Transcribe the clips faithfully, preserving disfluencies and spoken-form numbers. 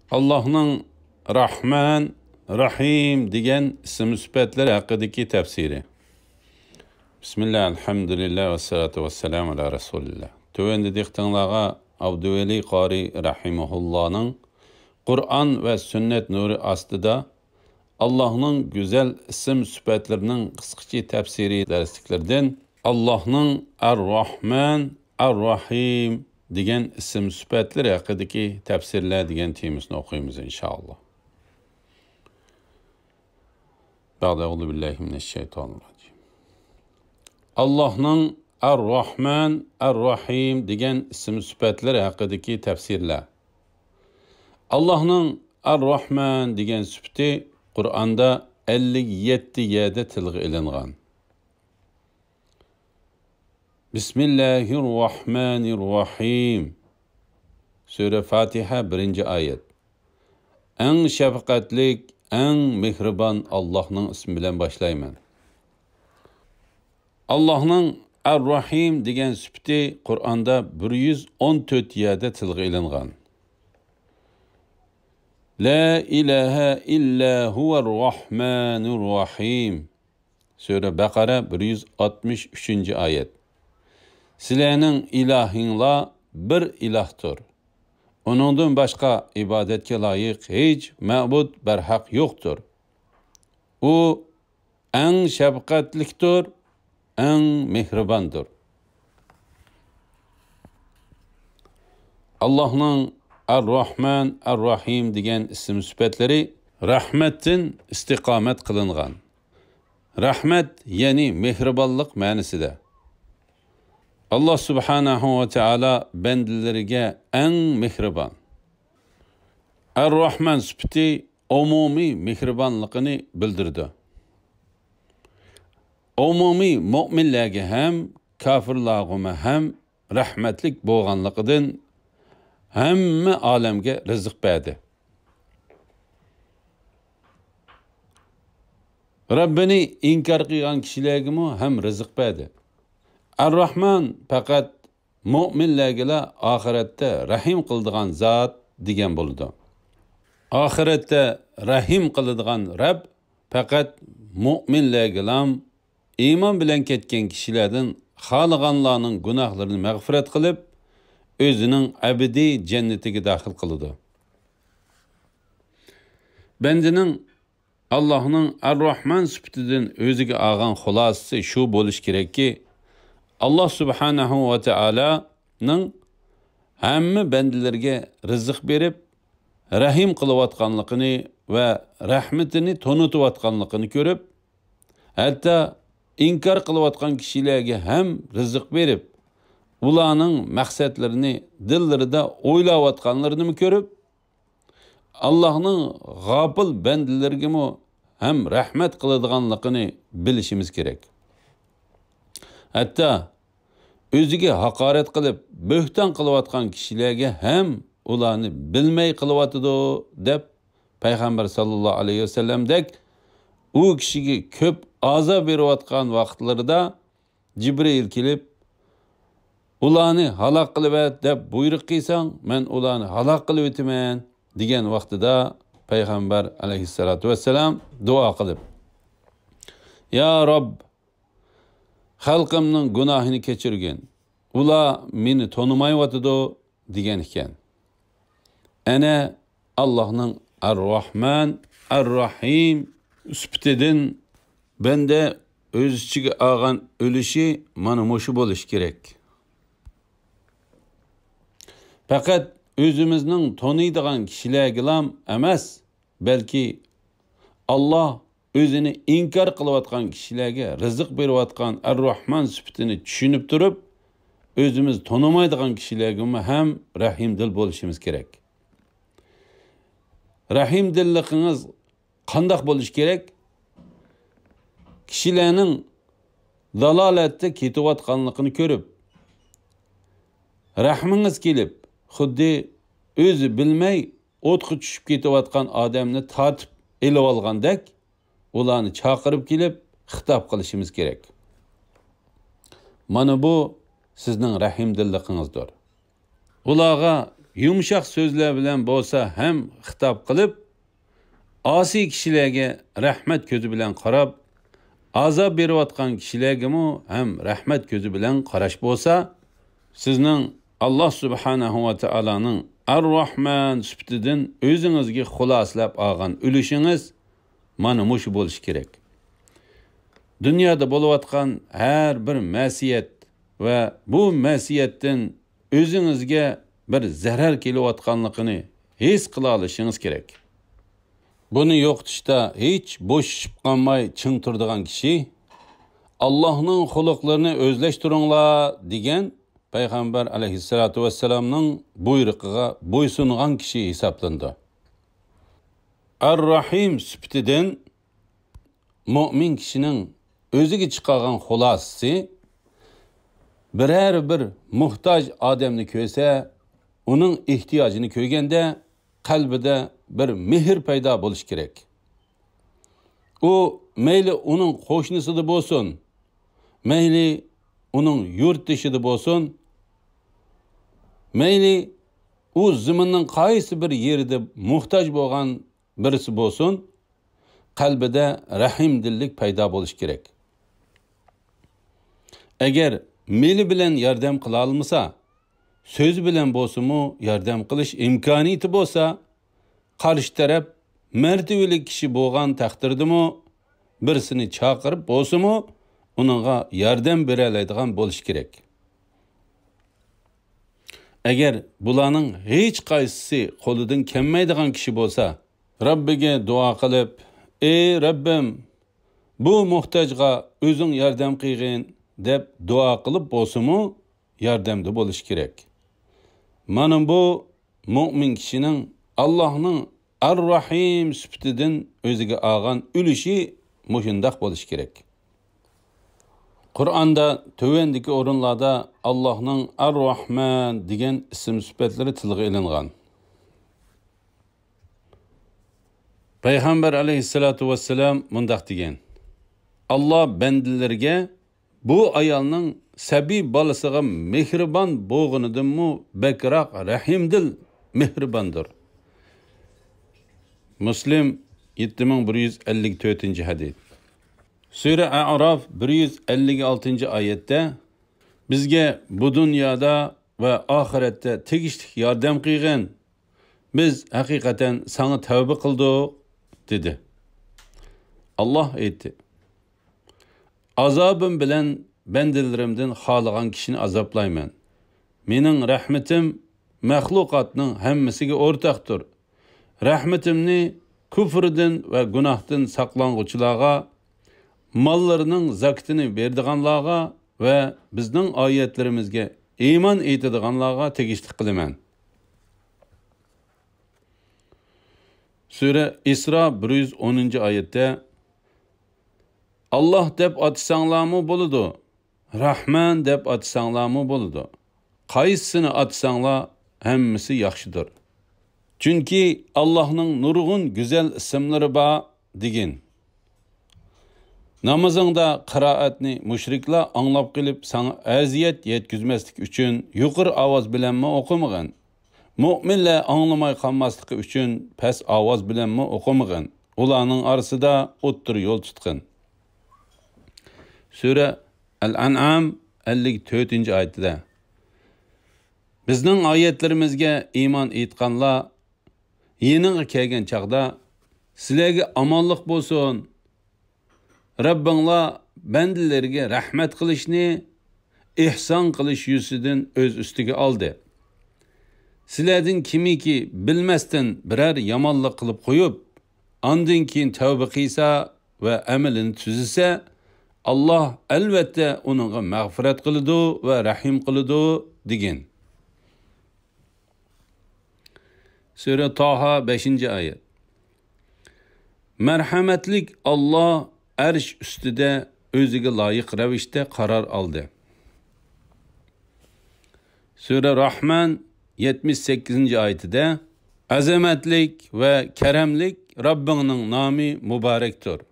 ئاللاھنىڭ راھمان، راھىم دېگەن ئىسىم سۈپەتلىرى ھەققىدىكى تەپسىرى. بىسمىللا، ئەلھەمدۇلىللا، ۋەسسالاتۇ ۋەسسالامۇ ئەلا رەسۇلىللا. تۆۋەندە دىققىتىڭلارغا ئابدۇۋەلى قارى رەھىمەھۇللانىڭ قۇرئان ۋە سۈننەت نۇرى ئاستىدا ئاللاھنىڭ گۈزەل ئىسىم سۈپەتلىرىنىڭ قىسقىچە تەپسىرى دەرسلىكلىرىدىن ئاللاھنىڭ ئەر-راھمان، ئەر-راھىم دېگەن ئىسىم سۈپەتلىرى ھەققىدىكى تەپسىرلەر دېگەن تېمىسىنى ئوقۇيمىز، ئىنشائاللا. بەئدە، ئەئۇزۇ بىللاھى مىنەششەيتانىررەجىم. ئاللاھنىڭ ئەر-راھمان، ئەر-راھىم دېگەن ئىسىم سۈپەتلىرى ھەققىدىكى تەپسىرلەر. ئاللاھنىڭ ئەر-راھمان دېگەن سۈپىتى قۇرئاندا ئەللىك يەتتە يەردە تىلغا ئېلىنغان. بىسمىللاھىرراھمانىرراھىم. سۈرە فاتىھە، بىرىنچى ئايەت. ئەڭ شەپقەتلىك، ئەڭ مېھرىبان ئاللاھنىڭ ئىسمى بىلەن باشلايمەن. ئاللاھنىڭ ئەر-راھىم دېگەن سۈپىتى قۇرئاندا بىر يۈز ئون تۆت يەردە تىلغا ئېلىنغان. لا ئىلاھە ئىللا ھۇۋەر راھمانىر راھىم. سۈرە بەقەرە، بىر يۈز ئاتمىش ئۈچىنچى ئايەت. سىلەرنىڭ ئىلاھىڭلار بىر ئىلاھتۇر. ئۇنىڭدىن باشقا ئىبادەتكە لايىق ھېچ مەبۇد بەرھەق يوقتۇر. ئۇ ئەڭ شەپقەتلىكتۇر، ئەڭ مېھرىباندۇر. ئاللاھنىڭ ئەر-راھمان، ئەر-راھىم دېگەن ئىسىم سۈپەتلىرى رەھمەتتىن ئىستىقامەت قىلىنغان. رەھمەت، يەنى مېھرىبانلىق مەنىسىدە. ئاللاھ سۇبھانەھۇ ۋە تائالا بەندىلىرىگە ئەڭ مېھرىبان. ئەر-راھمان سۈپىتى ئومۇمىي مېھرىبانلىقىنى بىلدۈرىدۇ. ئومۇمىي مۆمىنلەرگە ھەم، كاپىرلارغىمۇ ھەم رەھمەتلىك بولغانلىقىدىن ھەممە ئالەمگە رىزىق بەردى. رەببىنى ئىنكار قىلغان كىشىلەرگىمۇ ھەم رىزىق بەردى. ئەر-راھمان پەقەت مۆمىنلەرگىلا ئاخىرەتتە رەھىم قىلىدىغان زات دېگەن بولىدۇ. ئاخىرەتتە رەھىم قىلىدىغان رەب پەقەت مۆمىنلەرگىلام، ئىمان بىلەن كەتكەن كىشىلەردىن خالىغانلارنىڭ گۇناھلىرىنى مەغپىرەت قىلىپ، ئۆزىنىڭ ئەبەدىي جەننىتىگە داخىل قىلىدۇ. بەندىنىڭ ئاللاھنىڭ ئەر-راھمان سۈپىتىدىن ئۆزىگە ئالغان خۇلاسىسى شۇ بولۇشى كېرەككى، ئاللاھ سۇبھانەھۇ ۋە تائالانىڭ ھەممە بەندىلىرىگە رىزىق بېرىپ، رەھىم قىلىۋاتقانلىقىنى ۋە رەھمىتىنى تونۇتۇۋاتقانلىقىنى كۆرۈپ، ھەتتا ئىنكار قىلىۋاتقان كىشىلەرگە ھەم رىزىق بېرىپ، ئۇلارنىڭ مەقسەتلىرىنى دىللىرىدا ئويلاۋاتقانلىرىنىمۇ كۆرۈپ، ئاللاھنىڭ غاپىل بەندىلىرىگىمۇ ھەم رەھمەت قىلىدىغانلىقىنى بىلىشىمىز كېرەك. ھەتتا ئۆزىگە ھاقارەت قىلىپ، بۆھتان قىلىۋاتقان كىشىلەرگە ھەم ئۇلارنى بىلمەي قىلىۋاتىدۇ، دەپ پەيغەمبەر ساللاللاھۇ ئەلەيھى ۋەسەللەمدەك ئۇ كىشىگە كۆپ ئازار بېرىۋاتقان ۋاقىتلىرىدا جىبرىئىل كېلىپ، «ئۇلارنى ھالاك قىلىۋەت» دەپ بۇيرۇق قىلساڭ، مەن ئۇلارنى ھالاك قىلىۋېتىمەن، دېگەن ۋاقتىدا پەيغەمبەر ئەلەيھىسسالاتۇ ۋەسسالام دۇئا قىلىپ، «يا رەب، خەلقىمنىڭ گۇناھىنى كەچۈرگىن، ئۇلار مېنى تونۇمايۋاتىدۇ» دېگەن ئىكەن. ئەنە ئاللاھنىڭ ئەر-راھمان، ئەر-راھىم سۈپىتىدىن بەندە ئۆز ئىچىگە ئالغان ئۈلۈشى مانا مۇشۇ بولۇشى كېرەك. پەقەت ئۆزىمىزنىڭ تونۇيدىغان كىشىلەرگىلام ئەمەس، بەلكى ئاللاھ ئۆزىنى ئىنكار قىلىۋاتقان كىشىلەرگە رىزىق بېرىۋاتقان ئەر-راھمان سۈپىتىنى چۈشىنىپ تۇرۇپ، ئۆزىمىز تونۇمايدىغان كىشىلەرگىمۇ ھەم رەھىمدىل بولۇشىمىز كېرەك. رەھىمدىللىقىڭىز قانداق بولۇشى كېرەك؟ كىشىلەرنىڭ دالالەتتە كېتىۋاتقانلىقىنى كۆرۈپ، رەھمىڭىز كېلىپ، خۇددى ئۆزى بىلمەي ئوتقا چۈشۈپ كېتىۋاتقان ئادەمنى تارتىپ ئېلىۋالغاندەك، ئۇلارنى چاقىرىپ كېلىپ خىتاب قىلىشىمىز كېرەك. مانا بۇ سىزنىڭ رەھىمدىللىقىڭىزدۇر. ئۇلارغا يۇمشاق سۆزلەر بىلەن بولسا ھەم خىتاب قىلىپ، ئاسىي كىشىلەرگە رەھمەت كۆزى بىلەن قاراپ، ئازاب بېرىۋاتقان كىشىلەرگىمۇ ھەم رەھمەت كۆزى بىلەن قاراش بولسا، سىزنىڭ ئاللا سۇبھانەھۇ ۋە تائالانىڭ ئەر-راھمان سۈپىتىدىن ئۆزىڭىزگە خۇلاسىلەپ ئالغان ئۈلۈشىڭىز مانا مۇشۇ بولۇشى كېرەك. دۇنيادا بولۇۋاتقان ھەر بىر مەسىيەت ۋە بۇ مەسىيەتتىن ئۆزىڭىزگە بىر زەرەر كېلىۋاتقانلىقىنى ھېس قىلالىشىڭىز كېرەك. بۇنى يوقىتىشتا ھېچ بوشىشىپ قالماي چىڭ تۇرىدىغان كىشى، «ئاللاھنىڭ خۇلقلىرىنى ئۆزلەشتۈرۈڭلار» دېگەن پەيغەمبەر ئەلەيھىسسالاتۇ ۋەسسالامنىڭ بۇيرۇقىغا بويسۇنغان كىشى ھېسابلىنىدۇ. ئەر-راھىم سۈپىتىدىن مۆمىن كىشىنىڭ ئۆزىگە چىقارغان خۇلاسىسى، بىرەر بىر موھتاج ئادەمنى كۆرسە، ئۇنىڭ ئېھتىياجىنى كۆرگەندە، قەلبىدە بىر مېھىر پەيدا بولۇشى كېرەك. ئۇ مەيلى ئۇنىڭ قوشنىسىدا بولسۇن، مەيلى ئۇنىڭ يۇرتدىشىدا بولسۇن، مەيلى ئۇ زېمىننىڭ قايسى بىر يېرىدە موھتاج بولغان بىرسى بولسۇن، قەلبىدە رەھىمدىللىك پەيدا بولۇشى كېرەك. ئەگەر مېلى بىلەن ياردەم قىلالمىسا، سۆزى بىلەن بولسىمۇ ياردەم قىلىش ئىمكانىيىتى بولسا، قارشى تەرەپ مەرتىۋىلىك كىشى بولغان تەقدىردىمۇ، بىرسىنى چاقىرىپ بولسىمۇ، ئۇنىڭغا ياردەم بېرەلەيدىغان بولۇشى كېرەك. ئەگەر بۇلارنىڭ ھېچقايسىسى قولىدىن كەلمەيدىغان كىشى بولسا، رەببىگە دۇئا قىلىپ، «ئەي رەببىم، بۇ موھتاجغا ئۆزۈڭ ياردەم قىلغىن» دەپ دۇئا قىلىپ بولسىمۇ، ياردەمدە بولۇشى كېرەك. مانا بۇ مۆمىن كىشىنىڭ ئاللاھنىڭ ئەر-راھىم سۈپىتىدىن ئۆزىگە ئالغان ئۈلۈشى مۇشۇنداق بولۇشى كېرەك. قۇرئاندا تۆۋەندىكى ئورۇنلاردا ئاللاھنىڭ ئەر-راھمان دېگەن ئىسىم سۈپەتلىرى تىلغا ئېلىنغان. پەيغەمبەر ئەلەيھىسسالاتۇ ۋەسسالام مۇنداق دېگەن: «ئاللا بەندىلىرىگە بۇ ئايالنىڭ سەبىي بالىسىغا مېھرىبان بولغىنىدىنمۇ بەكرەك رەھىمدىل، مېھرىباندۇر.» مۇسلىم، يەتتە مىڭ بىر يۈز ئەللىك تۆتىنچى ھەدىس. سۈرە ئەئراف بىر يۈز ئەللىك ئالتىنچى ئايەتتە، «بىزگە بۇ دۇنيادا ۋە ئاخىرەتتە تېگىشلىك ياردەم قىلغىن، بىز ھەقىقەتەن ساڭا تەۋبە قىلدۇق» دېدى. ئاللا ئېيتتى: «ئازابىم بىلەن بەندىلىرىمدىن خالىغان كىشىنى ئازابلايمەن. مېنىڭ رەھمىتىم مەخلۇقاتنىڭ ھەممىسىگە ئورتاقتۇر. رەھمىتىمنى كۇفرىدىن ۋە گۇناھتىن ساقلانغۇچىلارغا، ماللىرىنىڭ زاكىتىنى بېرىدىغانلارغا ۋە بىزنىڭ ئايەتلىرىمىزگە ئىمان ئېيتىدىغانلارغا تېگىشلىك قىلىمەن.» سۈرە ئىسرا بىر يۈز ئونىنچى ئايەتتە، «ئاللا دەپ ئاتىساڭلارمۇ بولىدۇ، رەھمان دەپ ئاتىساڭلارمۇ بولىدۇ. قايسىسىنى ئاتىساڭلار، ھەممىسى ياخشىدۇر. چۈنكى ئاللانىڭ نۇرغۇن گۈزەل ئىسىملىرى بار» دېگىن. نامىزىڭدا قىرائەتنى مۇشرىكلار ئاڭلاپ قېلىپ ساڭا ئەزىيەت يەتكۈزمەسلىك ئۈچۈن يۇقىرى ئاۋاز بىلەنمۇ ئوقۇمىغىن. مۆمىنلەر ئاڭلىماي قالماسلىقى ئۈچۈن پەس ئاۋاز بىلەنمۇ ئوقۇمىغىن. ئۇلارنىڭ ئارىسىدا ئوتتۇرا يول تۇتقىن. سۈرە ئەل-ئەنئام ئەللىك تۆتىنچى ئايىتىدە، «بىزنىڭ ئايەتلىرىمىزگە ئىمان ئېيتقانلار يېنىڭغا كەلگەن چاغدا، سىلەرگە ئامانلىق بولسۇن، رەببىڭلار بەندىلىرىگە رەھمەت قىلىشنى ئېھسان قىلىش يۈزىسىدىن ئۆز ئۈستىگە ئالدى. سىلەردىن كىمكى بىلمەستىن بىرەر يامانلىق قىلىپ قويۇپ، ئاندىن كېيىن تەۋبە قىلسا ۋە ئەمىلىنى تۈزىسە، ئاللا ئەلۋەتتە ئۇنىڭغا مەغپىرەت قىلىدۇ ۋە رەھىم قىلىدۇ» دېگىن. سۈرە تاھا بەشىنچى ئايەت. مەرھەمەتلىك ئاللا ئەرش ئۈستىدە ئۆزىگە لايىق رەۋىشتە قارار ئالدى. سۈرە راھمان يەتمىش سەككىزىنچى ئايىتىدە، «ئەزەمەتلىك ۋە كەرەملىك رەببىڭنىڭ نامى مۇبارەكتۇر.»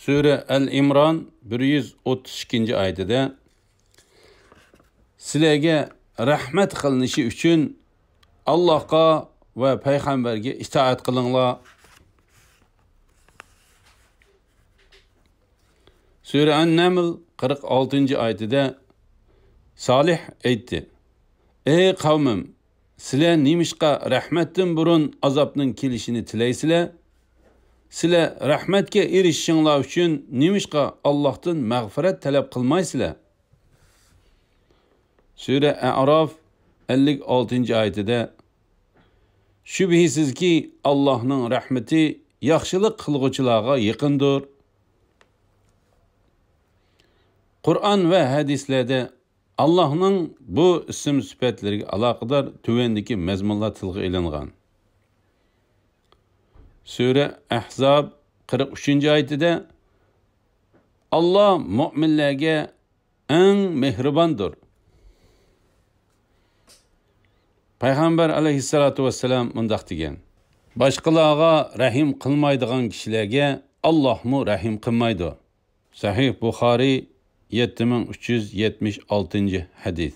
سۈرە ئەل ئىمران بىر يۈز ئوتتۇز ئىككىنچى ئايىتىدە، «سىلەرگە رەھمەت قىلىنىشى ئۈچۈن ئاللاھقا ۋە پەيغەمبەرگە ئىتائەت قىلىڭلار. سۈرە ئەن-نەمل قىرىق ئالتىنچى ئايىتىدە سالىھ ئېيتتى: «ئەي قەۋمىم، سىلەر نېمىشقا رەھمەتتىن بۇرۇن ئازابنىڭ كېلىشىنى تىلەيسىلەر؟ سىلەر رەھمەتكە ئېرىشىشىڭلار ئۈچۈن نېمىشقا ئاللاھتىن مەغپىرەت تەلەپ قىلمايسىلەر؟» سۈرە ئەئراف ئەللىك ئالتىنچى ئايىتىدە: «شۈبھىسىزكى، ئاللاھنىڭ رەھمىتى ياخشىلىق قىلغۇچىلارغا يېقىندۇر.» قۇرئان ۋە ھەدىسلەردە ئاللاھنىڭ بۇ ئىسىم سۈپەتلىرىگە ئالاقىدار تۆۋەندىكى مەزمۇنلار تىلغا ئېلىنغان. سۈرە ئەھزاب قىرىق ئۈچىنچى ئايىتىدە: «ئاللاھ مۆمىنلەرگە ئەڭ مېھرىباندۇر.» پەيغەمبەر ئەلەيھىسسالاتۇ ۋەسسالام مۇنداق دېگەن: «باشقىلارغا رەھىم قىلمايدىغان كىشىلەرگە ئاللاھمۇ رەھىم قىلمايدۇ.» سەھىھ بۇخارىي، يەتتە مىڭ ئۈچ يۈز يەتمىش ئالتىنچى ھەدىس.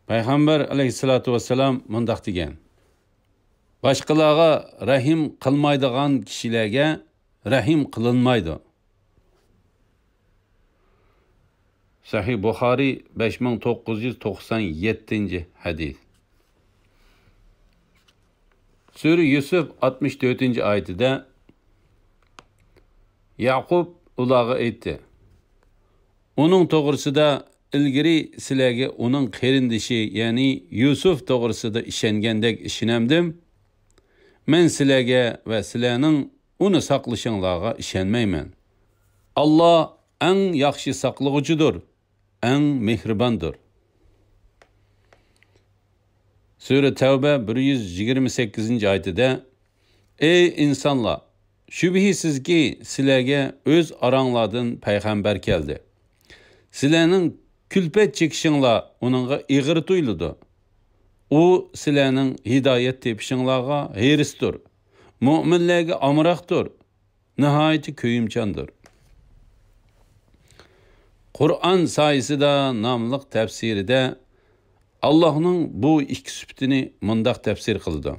پەيغەمبەر ئەلەيھىسسالاتۇ ۋەسسالام مۇنداق دېگەن: «باشقىلارغا رەھىم قىلمايدىغان كىشىلەرگە رەھىم قىلىنمايدۇ.» سەھىھ بۇخارىي، بەش مىڭ توققۇز يۈز توقسان يەتتىنچى ھەدىس. سۈرە يۈسۈف ئاتمىش تۆتىنچى ئايىتىدە يەقۇب ئۇلارغا ئېيتتى: «ئۇنىڭ توغرىسىدا ئىلگىرى سىلەرگە ئۇنىڭ قېرىندىشى، يەنى يۈسۈف توغرىسىدا ئىشەنگەندەك ئىشىنەمدىم. مەن سىلەرگە ۋە سىلەرنىڭ ئۇنى ساقلىشىڭلارغا ئىشەنمەيمەن. ئاللاھ ئەڭ ياخشى ساقلىغۇچىدۇر، ئەڭ مېھرىباندۇر.» سۈرە تەۋبە بىر يۈز يىگىرمە سەككىزىنچى ئايىتىدە: «ئەي ئىنسانلار، شۈبھىسىزكى، سىلەرگە ئۆز ئاراڭلاردىن پەيغەمبەر كەلدى. سىلەرنىڭ كۈلپەت چېكىشىڭلار ئۇنىڭغا ئېغىر تۇيۇلىدۇ. ئۇ سىلەرنىڭ ھىدايەت تېپىشىڭلارغا ھېرىستۇر، مۆمىنلەرگە ئامراقتۇر، ناھايىتى كۆيۈمچاندۇر.» قۇرئان سايىسىدا ناملىق تەپسىرىدە ئاللاھنىڭ بۇ ئىككى سۈپىتىنى مۇنداق تەپسىر قىلىدۇ: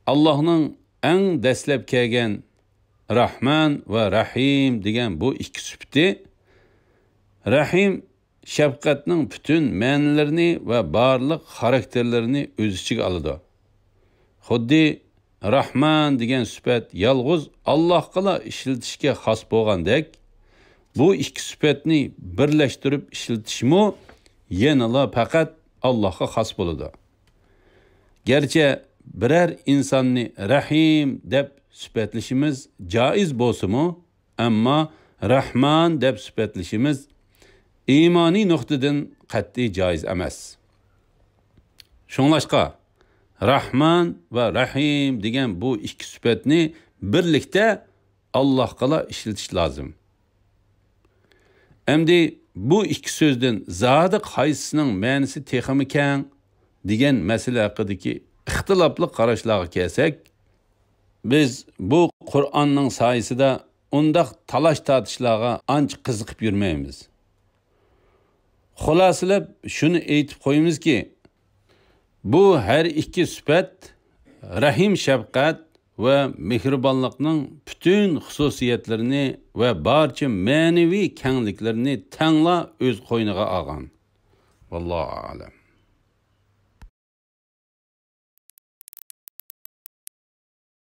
ئاللاھنىڭ ئەڭ دەسلەپ كەلگەن راھمان ۋە راھىم دېگەن بۇ ئىككى سۈپىتى، راھىم شەپقەتنىڭ پۈتۈن مەنىلىرىنى ۋە بارلىق خاراكتېرلىرىنى ئۆز ئىچىگە ئالىدۇ. خۇددى راھمان دېگەن سۈپەت يالغۇز ئاللاھقىلا ئىشلىتىشكە خاس بولغاندەك، بۇ ئىككى سۈپەتنى بىرلەشتۈرۈپ ئىشلىتىشمۇ يەنىلا پەقەت ئاللاھقا خاس بولىدۇ. گەرچە بىرەر ئىنساننى رەھىم دەپ سۈپەتلىشىمىز جائىز بولسىمۇ، ئەمما راھمان دەپ سۈپەتلىشىمىز ئىمانىي نۇقتىدىن قەتئىي جائىز ئەمەس. شۇڭلاشقا، راھمان ۋە راھىم دېگەن بۇ ئىككى سۈپەتنى بىرلىكتە ئاللاھقىلا ئىشلىتىش لازىم. ئەمدى بۇ ئىككى سۆزدىن زادى قايسىسىنىڭ مەنىسى تېخىمۇ كەڭ دېگەن مەسىلە ھەققىدىكى ئىختىلاپلىق قاراشلارغا كەلسەك، بىز بۇ قۇرئاننىڭ سايىسىدا ئۇنداق تالاش-تارتىشلارغا ئانچە قىزىقىپ يۈرمەيمىز. خۇلاسىلەپ شۇنى ئېيتىپ قويىمىزكى، بۇ ھەر ئىككى سۈپەت رەھىم-شەپقەت ۋە مېھرىبانلىقنىڭ پۈتۈن خۇسۇسىيەتلىرىنى ۋە بارچە مەنىۋى كەڭلىكلىرىنى تەڭلا ئۆز قوينىغا ئالغان. ۋاللاھۇ ئەئلەم.